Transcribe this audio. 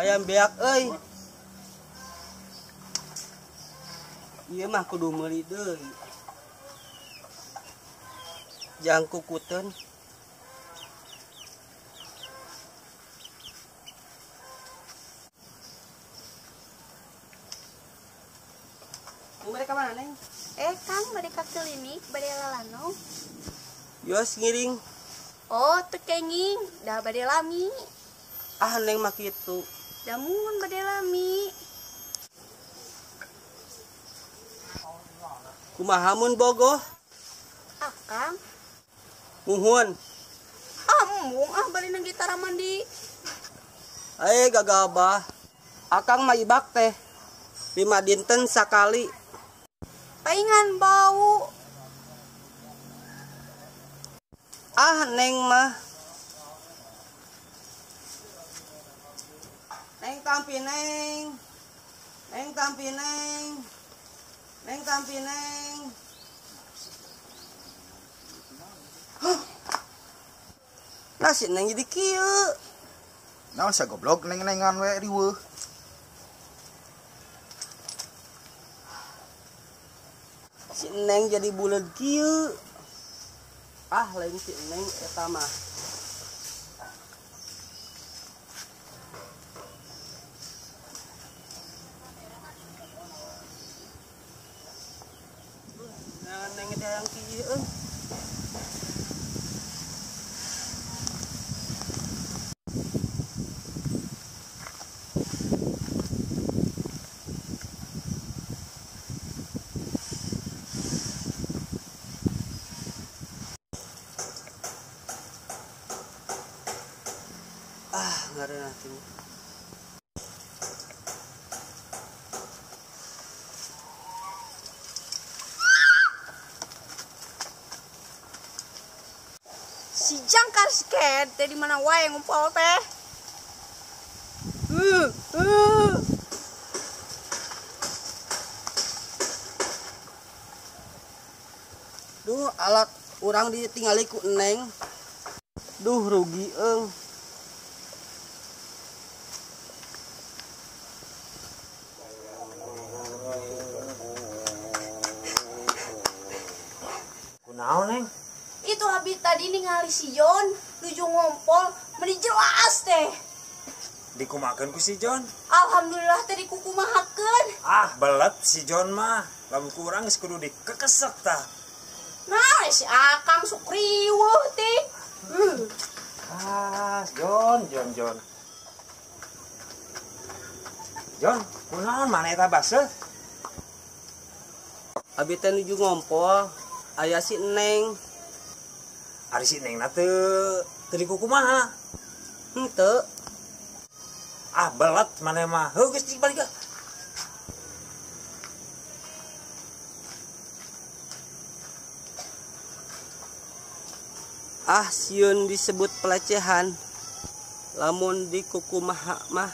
Ayam beak euy. Ieu mah kudu meuli deui. Jang kukuteun. Mereka mana, Neng? Kang, bade ka klinik, bade lalano. Yos ngiring. Oh, teu kenging, da bade lami. Ah, Neng mah kitu. Da mun bade lami. Kumaha mun bogoh? Akang. Muhun. Ah, embung ah bade nang gitara mandi. Gagabah. Akang mah ibak teh. 5 dinten sakali. Paingan bau. Ah, Neng mah. Neng tampi Neng. Neng tampi Neng. Neng tampi Neng. Huh. Nah, si Neng jadi kieu. Naon sia goblok neng-nengan we riweuh. Si Neng jadi buleud kieu. Ah, lain si Neng eta mah. Nah, Neng teh hayang kieu euy. Ah, ngareunah teh. Si jangkar sket teh di mana wae ngumpul teh. Duh, alat urang ditinggali ku Neng. Duh, rugi eung. Kunaon, Neng? Itu habis tadi ningali si Jon nuju ngompol meni jelas teh. Dikumakeun ku si Jon? Alhamdulillah teh dikukumahakeun. Ah, belet si Jon mah. Lamun ku urang geus kudu dikekesek tah. Nah, si Akang sok riweuh teh. Ah, Jon, Jon, Jon. Jon, kunaon mana eta baseuh? Abi teh nuju ngompol, aya si Neng. Ari si Neng na teu dikukumaha? Henteu. Ah, belet maneh mah. Heuh geus balik ah. Ah, sieun disebut pelecehan. Lamun dikukumaha mah.